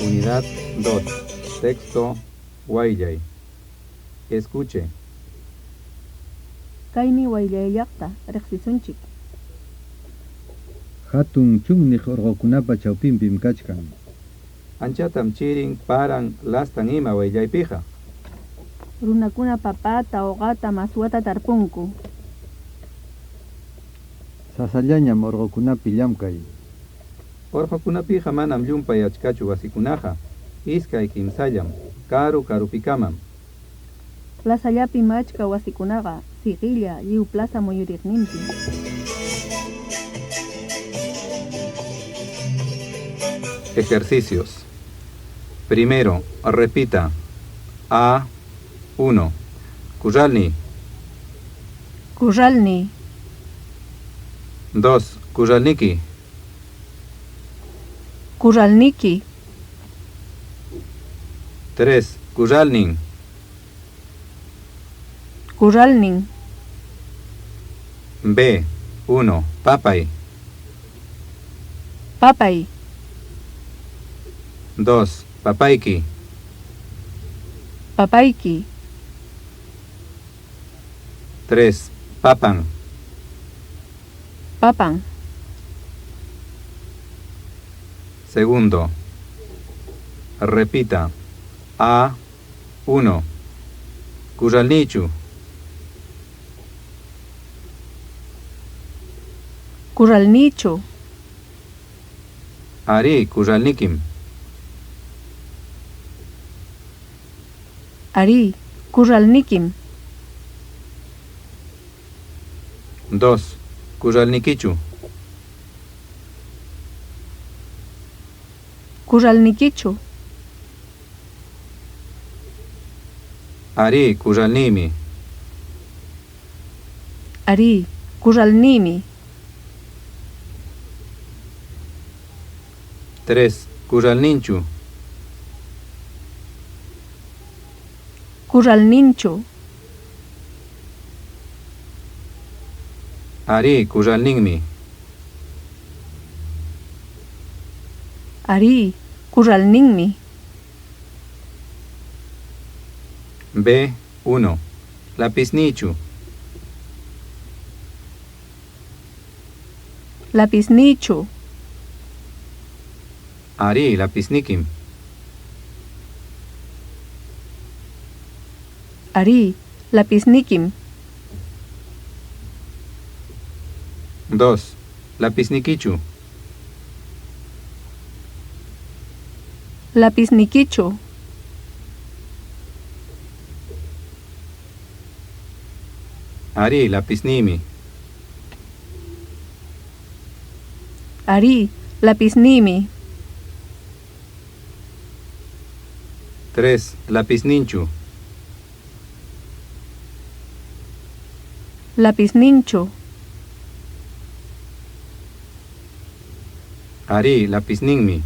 Unidad 2. Texto Wayllay. Escuche. Kaymi Wayllay llaqta, riqsisunchik. Hatun chunniq urqukunapa chawpinpim kachkan. Anchatam chirin, paran, lastan ima Wayllaypiqa. Runakuna papata, uqata, aswata tarpunku. Sasallañam urqukunapi llamkay. Urqukunapiqa manam llumpay achkachu wasikunaqa, iskay kimsallam, karu karupikamam. Plasallapim achka wasikunaqa, siqilla, lliw plaza muyuriqninpi. Ejercicios. Primero, repita. A, 1. Kurralni. Kurralni. 2. Kurralniki. Kurralniki. 3. Kurralnin. Kurralnin. B, 1. Papay. Papay. 2. Papayki. Papayki. 3. Papan. Papan. Segundo. Repita. A, 1. Kurralnichu. Kurralnichu. Arí, kurralnikim. Arí, kurralnikim. 2. Kurralnikichu. Kurralnikichu. Arí, kurralnimi. Arí, kurralnimi. 3. Kurralninchu. Kurralninchu. Arí, kurralninmi. Arí, kurralninmi. B, 1. Lapisnichu. Lapisnichu. Arí, lapisnikim. Arí, lapisnikim. 2. Lapisnikichu. Lapisnikichu. Arí, lapisnimi. Arí, lapisnimi. 3. Lapisninchu. Lapisninchu. Arí, lapisninmi.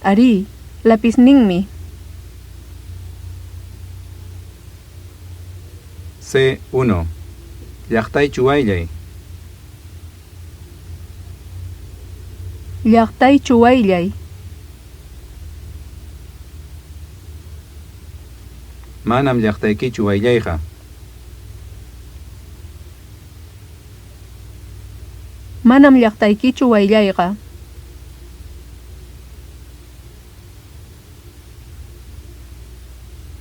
Arí, lapisninmi. C, 1. Llaqtaychu wayllay. Llaqtaychu wayllay. Manam llaqtaykichu wayllayqa. Manam llaqtaykichu wayllayqa.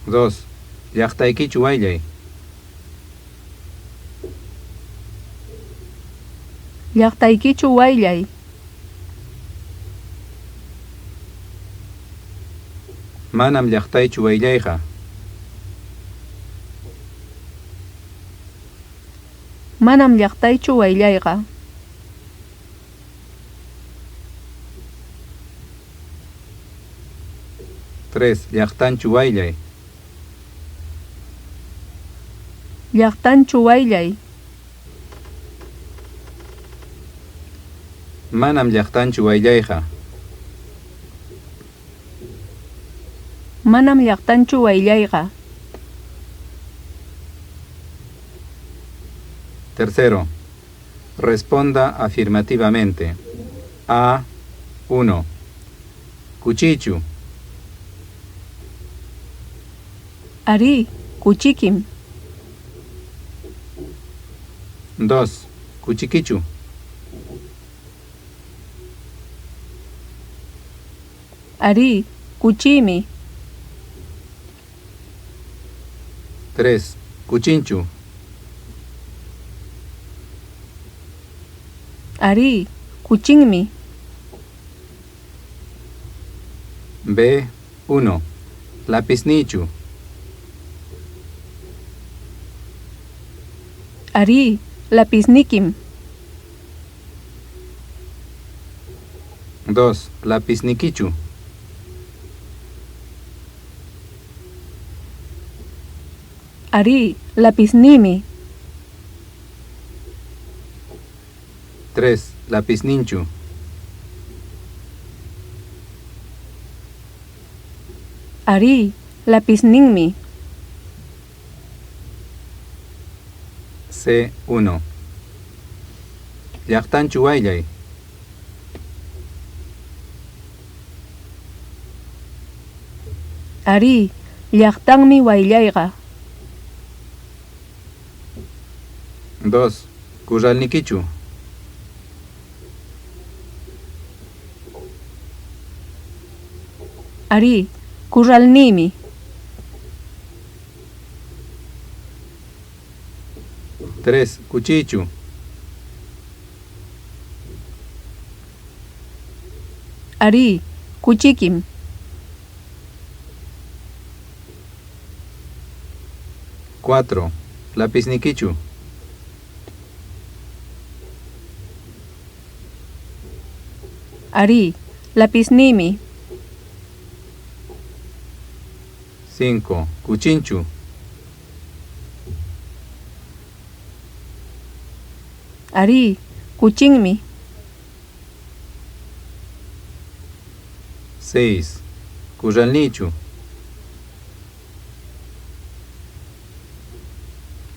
2. Llaqtaykichu wayllay. Llaqtaykichu wayllay. Manam llaqtaychu wayllayqa. Manam llaqtaychu wayllayqa. 3. Llaqtanchu wayllay. Llaqtanchu wayllay. Manam llaqtanchu wayllayqa. Manam llaqtanchu wayllayqa. Tercero. Responda afirmativamente. A. 1. Kuchiychu. Arí, kuchikim. 2. Kuchikichu. Arí, kuchiymi. 3. Kuchinchu. Arí, kuchinmi. B. 1. Lapisniychu. Arí, lapiznikim. 2. Lapiznikichu. Arí, lapizniymi. 3. Lapizninchu. Arí, lapizninmi. C. 1. Llaqtanchu wayllay. Arí, llaqtanmi wayllayqa. 2. Kurralnikichu. Arí, kurralniymi. 3. Kuchiychu. Arí, kuchikim. 4. Lapiznikichu. Arí, lapizniymi. 5. Kuchinchu. Arí, kuchinmi. 6. Kurralniychu.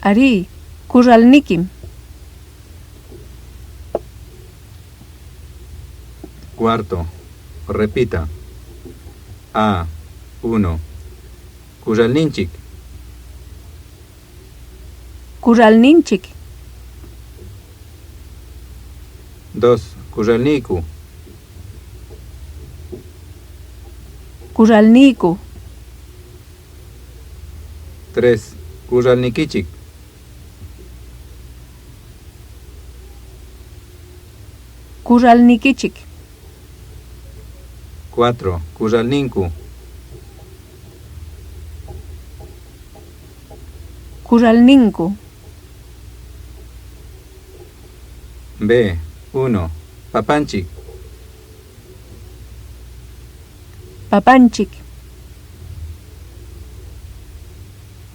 Arí, kurralnikim. Cuarto. Repita. A. 1. Kurralninchik. Kurralninchik. 2. Kurralniyku. Kurralniyku. 3. Kurralnikichik. Kurralnikichik. 4. Kurralninku. Kurralninku. B. 1. Papanchik. Papanchik.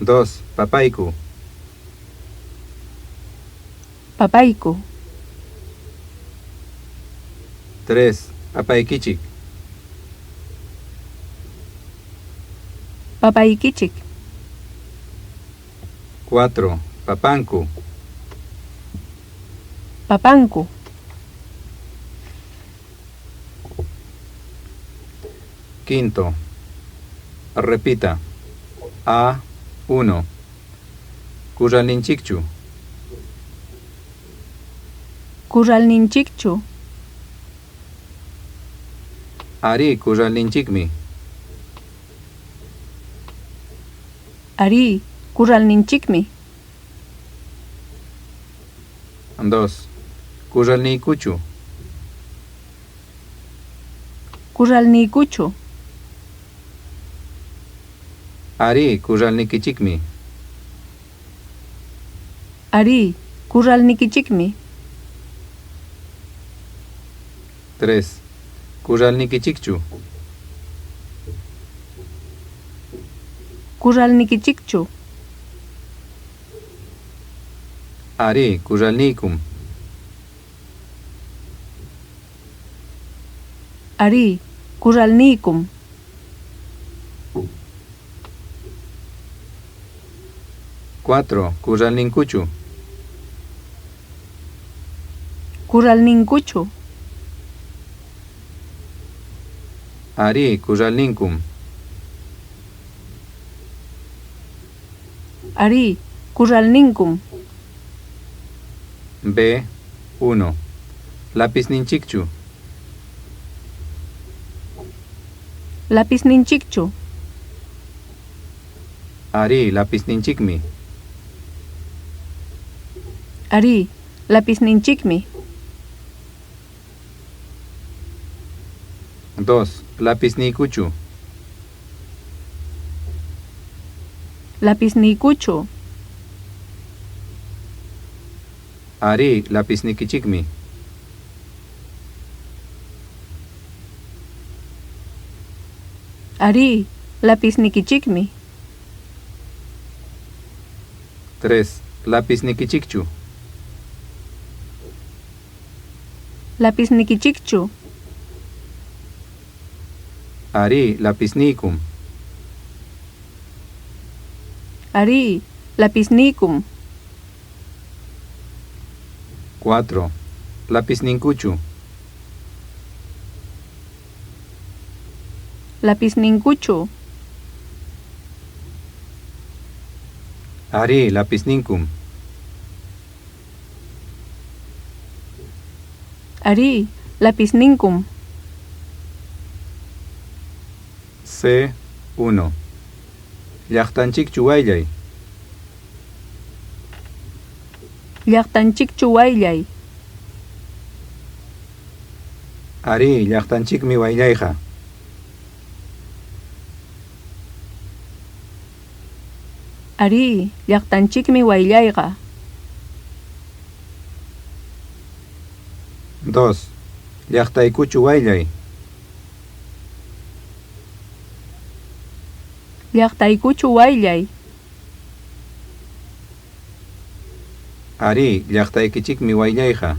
2. Papayku. Papayku. 3. Papaykichik. Papaykichik. 4. Papanku. Papanku. Quinto. Repita. A. 1. Kurralninchikchu. Kurralninchikchu. Arí, kurralninchikmi. Arí, kurralninchikmi. 2. Kurralniykuchu. Kurralniykuchu. Arí, kurralnikichikmi. Arí, kurralnikichikmi. 3. Kurralnikichikchu. Kurralnikichikchu. Arí, kurralniykum. Arí, kurralniykum. 4. Kurralninkuchu. Kuralninkuchu. Arí, kuralninkum. Arí, kuralninkum. B. 1. Lapisninchikchu. Lapisninchikchu. Arí, lapisninchikmi. Arí, lapisninchikmi. 2. Lapisniykuchu. Lapisniykuchu. Arí, lapisnikichikmi. Arí, lapisnikichikmi. 3. Lapisnikichikchu. Lapisnikichikchu. Arí, lapisniykum. Arí, lapisniykum. 4. Lapisninkuchu. Lapisninkuchu. Arí, lapisninkum. Arí, lapisninkum. C. 1. Llaqtanchikchu wayllay. Llaqtanchikchu wayllay. Arí, llaqtanchikmi wayllayqa. Arí, llaqtanchikmi wayllayqa. 2. Llaqtaykuchu wayllay. Llaqtaykuchu wayllay. Arí, llaqtaykichikmi wayllayqa.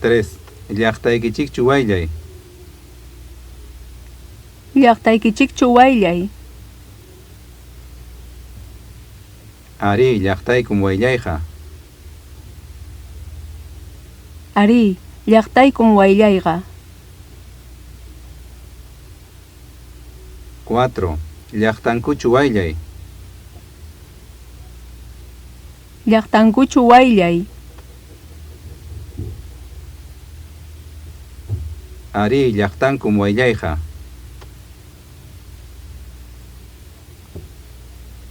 3. Llaqtaykichikchu wayllay. Llaqtaykichikchu wayllay. Arí, llaqtaykum wayllayqa. Arí, llaqtaykum wayllayqa. 4. Llaqtankuchu wayllay. Llaqtankuchu wayllay. Arí, llaqtankum wayllayqa.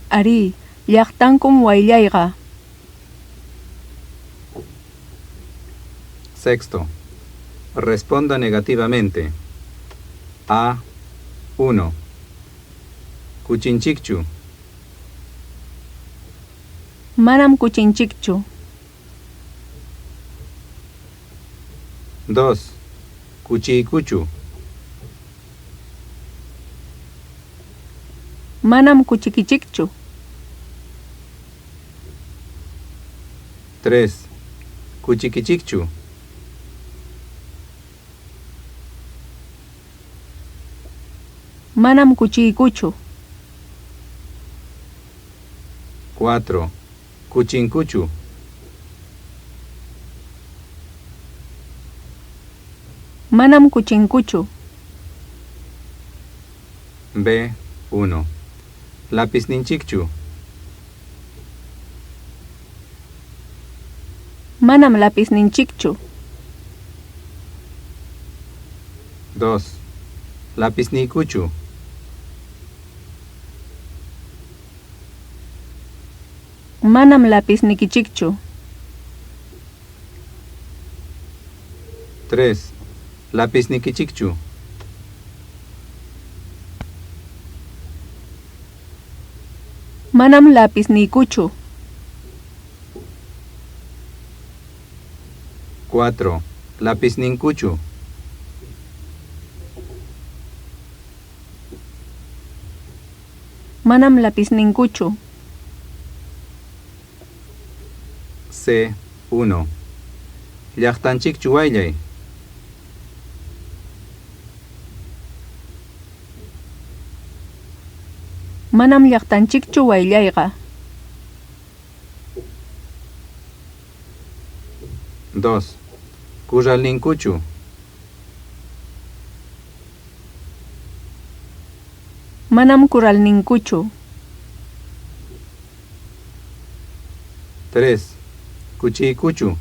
Arí, llaqtankum wayllayqa. Sexto. Responda negativamente. A. 1. Kuchinchikchu. Manam kuchinchikchu. 2. Kuchiykuchu. Manam kuchikichikchu. 3. Kuchikichikchu. Manam kuchiykuchu. 4. Kuchinkuchu. Manam kuchinkuchu. B. 1. Lapisninchikchu. Manam lapisninchikchu. 2. Lapisniykuchu. Manam lapisnikichikchu. 3. Lapisnikichikchu. Manam lapisniykuchu. 4. Lapisninkuchu. Manam lapisninkuchu. C. 1. Llaqtanchikchu wayllay. Manam llaqtanchikchu wayllayqa. 2. Kurralninkuchu. Manam kurralninkuchu. 3. Kuchiykuchu.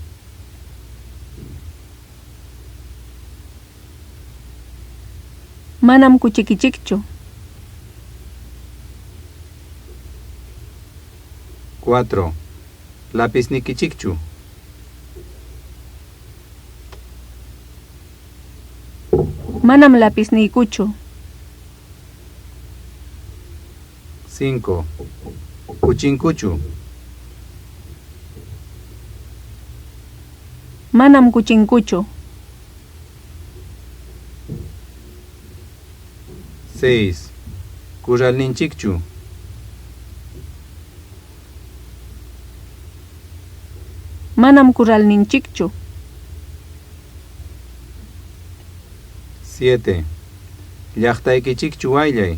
Manam kuchikichikchu. 4. Lapisnikichikchu. Manam lapisniykuchu. 5. Kuchinkuchu. Manam kuchinkuchu. 6. Kurralninchikchu. Manam kurralninchikchu. 7. Llaqtaykichikchu wayllay.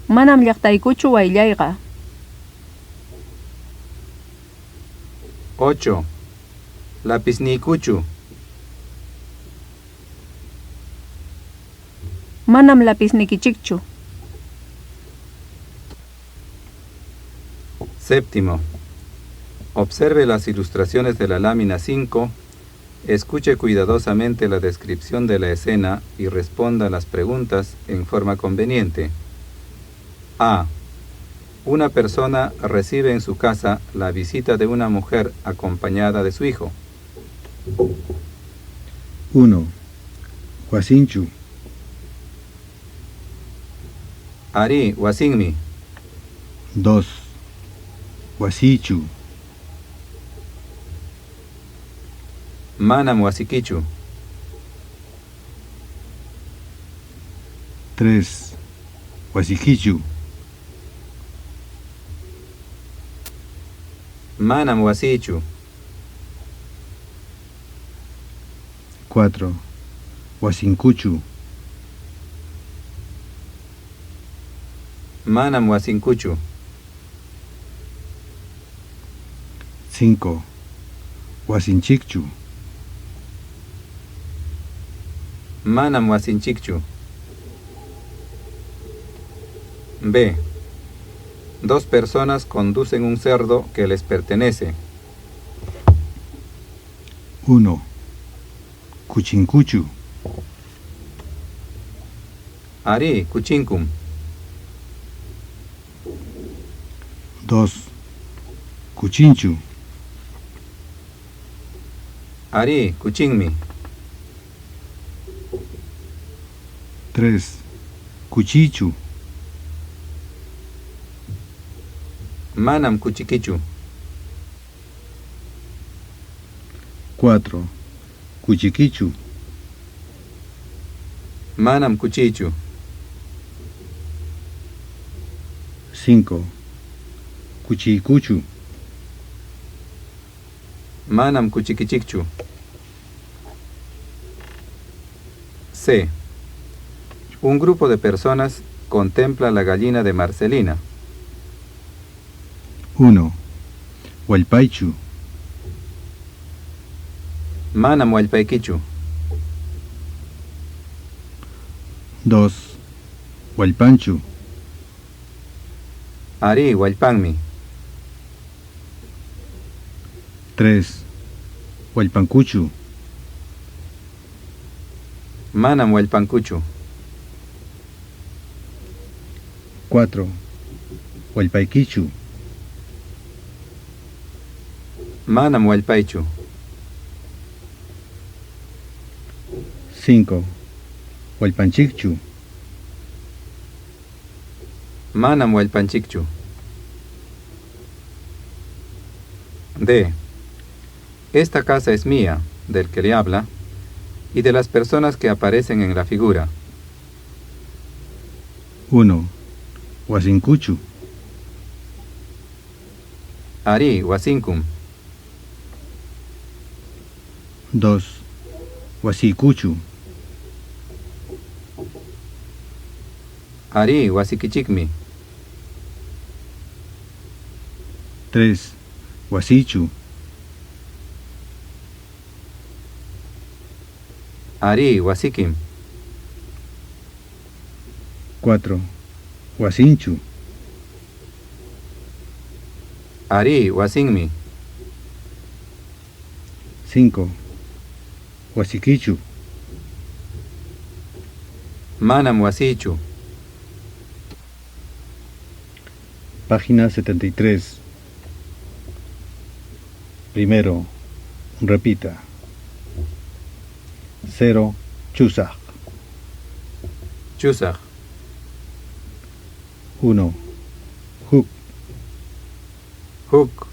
Manam llaqtaykuchu wayllayqa. 8. Lapisniykuchu. Manam lapisnikichikchu. Séptimo. Observe las ilustraciones de la lámina 5, escuche cuidadosamente la descripción de la escena y responda las preguntas en forma conveniente. A. Una persona recibe en su casa la visita de una mujer acompañada de su hijo. 1. Wasinchu. Arí, wasinmi. 2. Wasichu. Manam wasikichu. 3. Wasikichu. Manam wasichu. 4. Wasinkuchu. Manam wasinkuchu. 5. Wasinchikchu. Manam wasinchikchu. B. Dos personas conducen un cerdo que les pertenece. 1. Kuchinkuchu. Arí, kuchinkum. 2. Kuchinchu. Arí, kuchinmi. 3. Kuchichu. Manam kuchikichu. 4. Kuchikichu. Manam kuchichu. 5. Kuchikuchu. Manam kuchikichikchu. C. Un grupo de personas contempla la gallina de Marcelina. 1. Wallpaychu. Manam wallpaykichu. 2. Wallpanchu. Arí, wallpanmi. 3. Wallpankuchu. Manam wallpankuchu. 4. Wallpaykichu. Manam wallpaychu. 5. Wallpanchikchu. Manam wallpanchikchu. D. Esta casa es mía, del que le habla, y de las personas que aparecen en la figura. 1. Wasinkuchu. Arí, wasinkum. 2. Wasikuchu. Arí, wasikichikmi. 3. Wasiychu. Arí, wasikim. 4. Wasinchu. Arí, wasinmi. 5. Wasikichu. Manam wasiychu. Página 73. Primero, repita. 0. Chusaq. Chusaq. 1. Huk. Huk.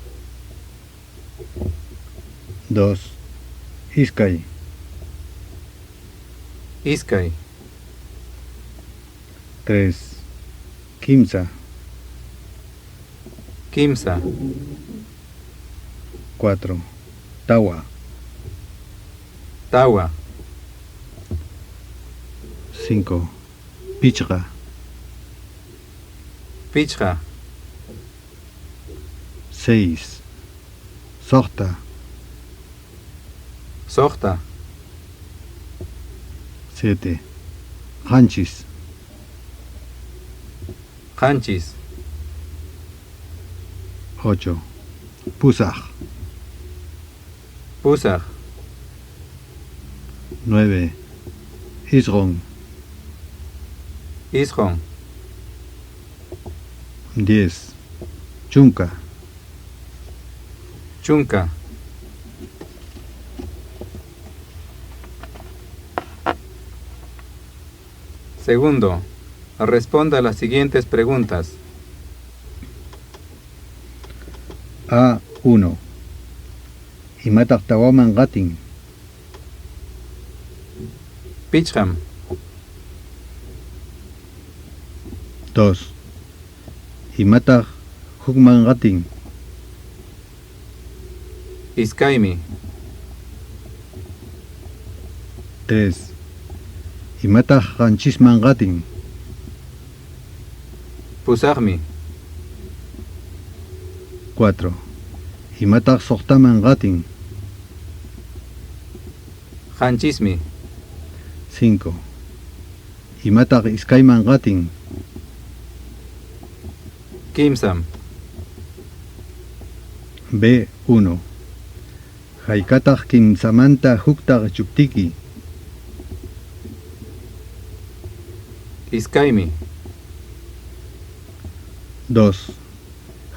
2. Iskay. Iskay. 3. Kimsa. Kimsa. 4. Tawa. Tawa. 5. Pichqa. Pichqa. 6. Suqta. Suqta. 7. Qanchis. Qanchis. 8. Pusaq. Pusaq. 9. Isqun. Isqun. 10. Chunka. Chunka. Segundo, responda las siguientes preguntas. A1. Imataq tawaman qatin? Pichqam. 2. Imataq hukman qatin? Iskaymi. 3. Imataq qanchisman qatin? Pusaqmi. 4. Imataq suqtaman qatin? Qanchismi. 5. Imataq iskayman qatin? Kimsam. B1. Haykataq kimsamanta hukta qichuptiki? Iskaymi. 2.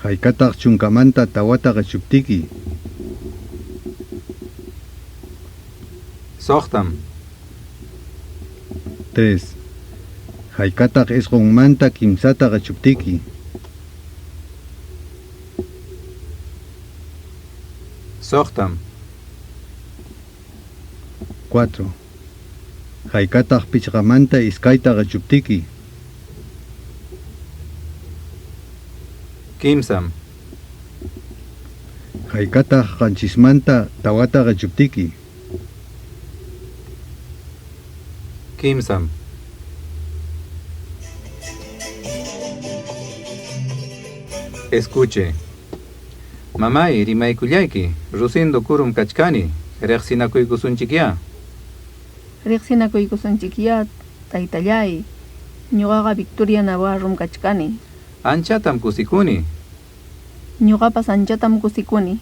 Haykataq chunkamanta tawata qichuptiki? Suqtam. 3. Haykataq isqunmanta kimsata qichuptiki? Suqtam. 4. Haykataq pichqamanta iskayta qichuptiki? Kimsam. Haykataq qanchismanta tawata qichuptiki? Kimsam. Escuche. Mamay, rimaykullayki, Rosindo kurum kachkani, riqsinakuykusunchikyá. Riqsinakuykusunchikyá, taytallay. Ñuqaqa Victoria Navarrom kachkani. Anchatam kusikuni. Ñuqapas anchatam kusikuni.